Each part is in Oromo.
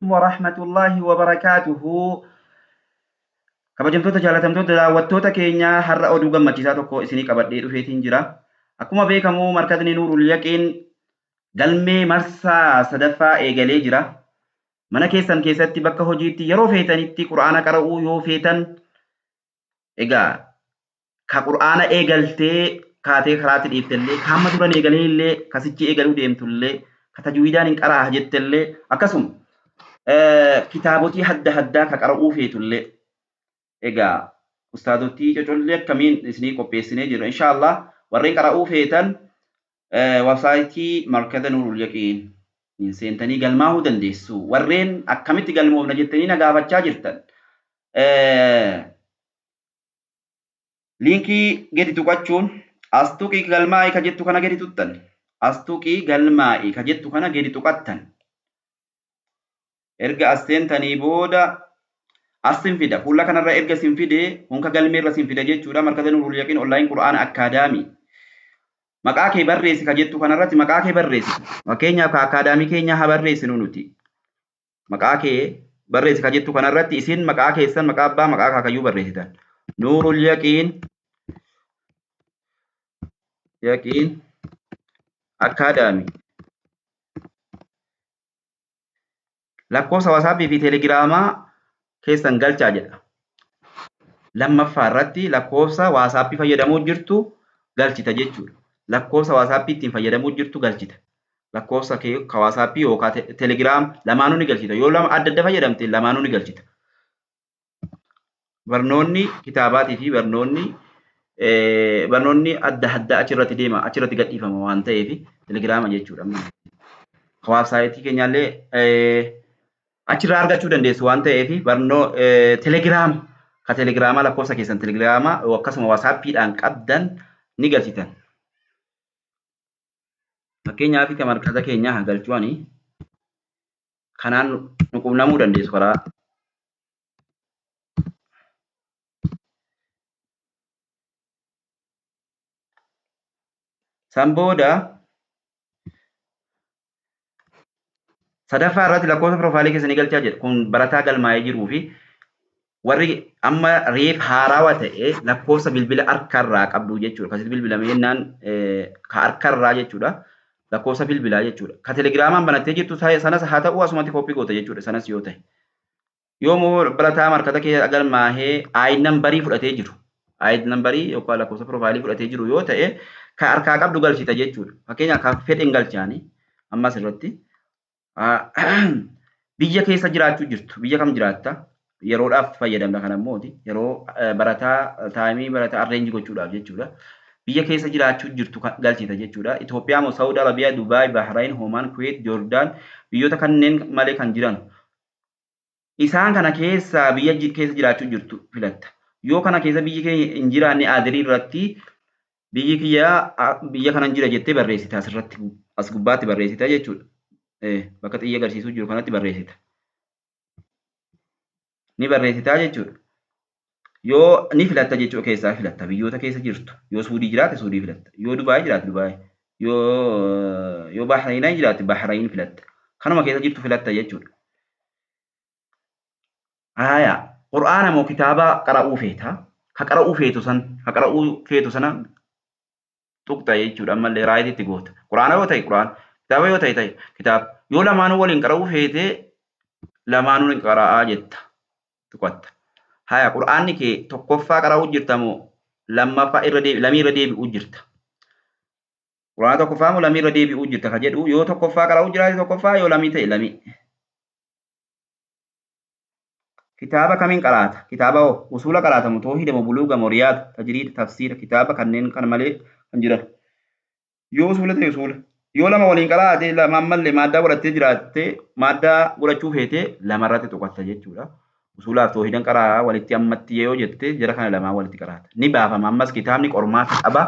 Warahmatullahi wabarakaatuhu. Kabajamtoota jaalatamtoota daawwattoota keenya, har'a oduu gammachiisaa tokko isinii qabadhee dhufeetiin jira. Akkuma beekamu markazni Nuurul Yaqiin galmee marsaa sadaffaa eegalee jira. Mana keessan keessatti, bakka hojiitti, yeroo feetanitti qura'aana qara'uu yoo feetan, egaa ka qura'aana eegaltee kaatee karaatti dhiiftellee, ka hamma duran eegalee illee kasichi eegaluu deemtullee, ka tajwiidaan hin qaraa'a jettellee, akkasuma kitaabotii hadda haddaa ka qara'uu feetullee, egaa ustaadotii cocollee akkamiin isinii qopheessinee jirra. Inshaallah warreen qara'uu feetan websaayitii markaza Nuurul Yaqiin seentanii galmaa'uu dandeessu. Warreen akkamitti galmoofna jettanii na gaafachaa jirtan, liinkii gadi tuqachuun as tuqii galmaa'ii ka jettu kana gadi tuqxan. As tuqii galmaa'ii ka jettu kana gadi tuqattan. Erga as seentanii booda as sin fida. Fuula kanarra erga sin fide, hunka galmeerra sin fida jechuudha. Markaza Nuurul Yaqiin Online Qur'aan Academy. Maqaa kee barreessi ka jettu kanarratti maqaa kee barreessi. Fakkeenyaaf ka akaadaamii keenya haa barreessinu nuti. Maqaa kee barreessi ka jettu kanarratti isin maqaa keessan, maqaa abbaa, maqaa akaakayyuu barreessitan. Nuurul Yaqiin Academy. Lakkoofsa WhatsAppii fi Teelegiraamaa keessan galchaa jedha. Lammaffaa irratti lakkoofsa WhatsAppii fayyadamuu jirtu galchita jechuudha. Lakkoofsa WhatsAppii ittiin fayyadamuu jirtu galchita. Lakkoofsa kee ka WhatsAppii yookaan Teelegiraam lamaanuu ni galchita. Yoo lama adda adda fayyadamte lamaanuu ni galchita. Barnoonni kitaabaatii fi barnoonni adda addaa achirratti deema, achirratti gadhiifama waan ta'eef Teelegiraama jechuudha. Weebsaayitii keenyaallee achirraa argachuu dandeessu waan ta'eef barnoo Teelegiraama ka Teelegiraamaa, lakkoofsa keessan Teelegiraamaa akkasuma WhatsAppiidhaan qabdan ni galchitan. Fakkeenyaaf kan markaza keenyaa haa galchuu ani, kanaan nu quunnamuu dandeessu karaa san booda. Sadaffaa irratti lakkoofsa piroofaayilii keessanii galchaa jedha. Kun barataa galmaa'ee jiruu fi warri amma reef haarawaa ta'e lakkoofsa bilbila harkarraa qabdu jechuudha. Akkasitti bilbilamee jennaan ka harkarraa jechuudha. Lakkoofsa bilbilaa jechuudha. Ka Telegiraamaan banattee jirtu sanas haa ta'u, asumatti kooppii goota jechuudha sanas yoo ta'e. Yoo immoo barataa markaza kee galmaa'ee ID numberii fudhatee jiru, ID numberii yookaan lakkoofsa piroofaayilii fudhatee jiru yoo ta'e, ka harkaa qabdu galchita jechuudha. Fakkeenyaaf kan fedhen galchaanii ammas irratti. Biyya keessa jiraachuu jirtu, biyya kam jiraatta? Yeroodhaaf fayyadamna kana immooti, yeroo barataa timeii barataa arrange gochuudhaaf jechuudha. Biyya keessa jiraachuu jirtu galchita jechuudha. Itoophiyaa moo Saawud Arabiyaa, Dubaay, Bahrain, Oman, Kuwait, Joordaan, biyyoota kanneen malee kan jiran. Isaan kana keessa biyya keessa jiraachuu jirtu filatta. Yoo kana keessa biyyi kee hin jiraanne, otherii irratti biyyi kiyya biyya kanan jira jettee barreessita, asirratti as gubbaatti barreessita jechuudha. Bakka xiyya agarsiisuu jiru kanatti barreessita. Ni barreessitaa jechuudha. Yoo ni filatta jechuudha, keessaa filatta biyyoota keessa jirtu. Yoo Suudii jiraate Suudii filatta. Yoo Dubaay jiraate Dubaay. Yoo Bahrain jiraate Bahrain filatta. Kanuma keessa jirtu filatta jechuudha. Haaya, Qur'aana moo kitaaba qara'uu feeta? Ka qara'uu feetu san, ka qara'uu feetu sana tuqxa jechuudha. Ammallee rightitti goota. Qur'aana yoo ta'e Qur'aana, kitaaba yoo ta'e kitaaba. Yoo lamaanuu waliin qara'uu feete, lamaanuu ni qara'aa jetta. Tuqatta. Haya, Qur'aanni kee tokkoffaa qara'uu jirta moo lammaffaa irra deebi lamii irra deebi'uu jirta? Qur'aana tokkoffaa moo lamii irra deebi'uu jirta ka jedhu, yoo tokkoffaa qara'uu jiraate tokkoffaa, yoo lamii ta'e lamii. Kitaaba kamiin qaraata? Kitaaba hoo? Usuula qaraata moo toohida moo buluuga moo riyaada, tajriida, tafsiira, kitaaba kanneen kana malee kan jiran. Yoo usuula ta'e usuula. Yoo lama waliin qaraate, lama ammallee maaddaa godhattee jiraatte, maaddaa godhachuu feete, lamarratti tuqatta jechuudha. Usuulaaf toohidan qaraa walitti ammatti yoo jette, jara kana lamaan walitti qaraata. Ni baafama ammas, kitaabni qormaata qaba.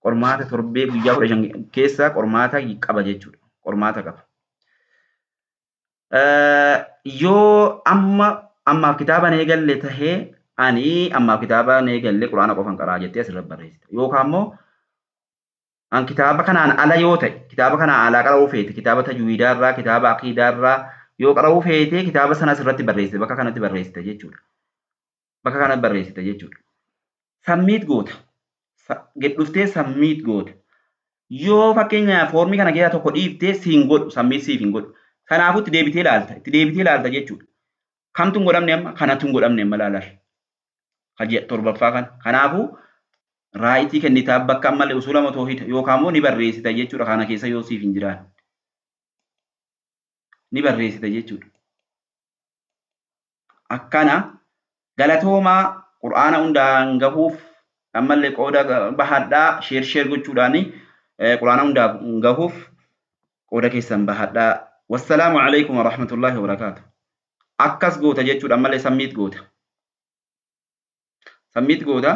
Qormaata torbee guyyaa 15 keessa qormaata qaba jechuudha. Qormaata qaba. Yoo amma ammaaf kitaaba hin eegalle tahee, ani ammaaf kitaaba hin eegalle, Quraana qofan qaraa jettee asirra barreessita. Yookaan immoo an kitaaba kanaan ala yoo ta'e, kitaaba kanaan alaa qara'uu feete, kitaaba tajwiidaarraa, kitaaba aqiidaarraa, Yoo qara'uu feetee kitaaba sana asirratti barreessite, bakka kanatti barreessite jechuudha. Bakka kanatti barreessite jechuudha. Submit goota. Gad dhuftee submit goota. Yoo fakkeenyaaf foormii kana keessaa tokko dhiiftee siin godhu, submit siif hin godhu. Kanaafuu itti deebitee ilaalta. Itti deebitee ilaalta jechuudha. Kamtu hin godhamne amma? Kanatu hin godhamne amma ilaalaa. Hajji torbaffaa kana. Kanaafuu right kennitaa bakka ammallee usuula toohida yookaan immoo ni barreessita jechuudha kana keessa yoo siif hin jiraanne. Ni barreessita jechuudha. Akkana galatoomaa. Qur'aana hundaan gahuuf ammallee qooda bahadhaa, share share gochuudhaani qur'aana hundaaf gahuuf qooda keessan bahadhaa. Wassalaamu alaikum warahmatullaahi wabarakaatu. Akkas goota jechuudha, ammallee submit goota. Submit goota.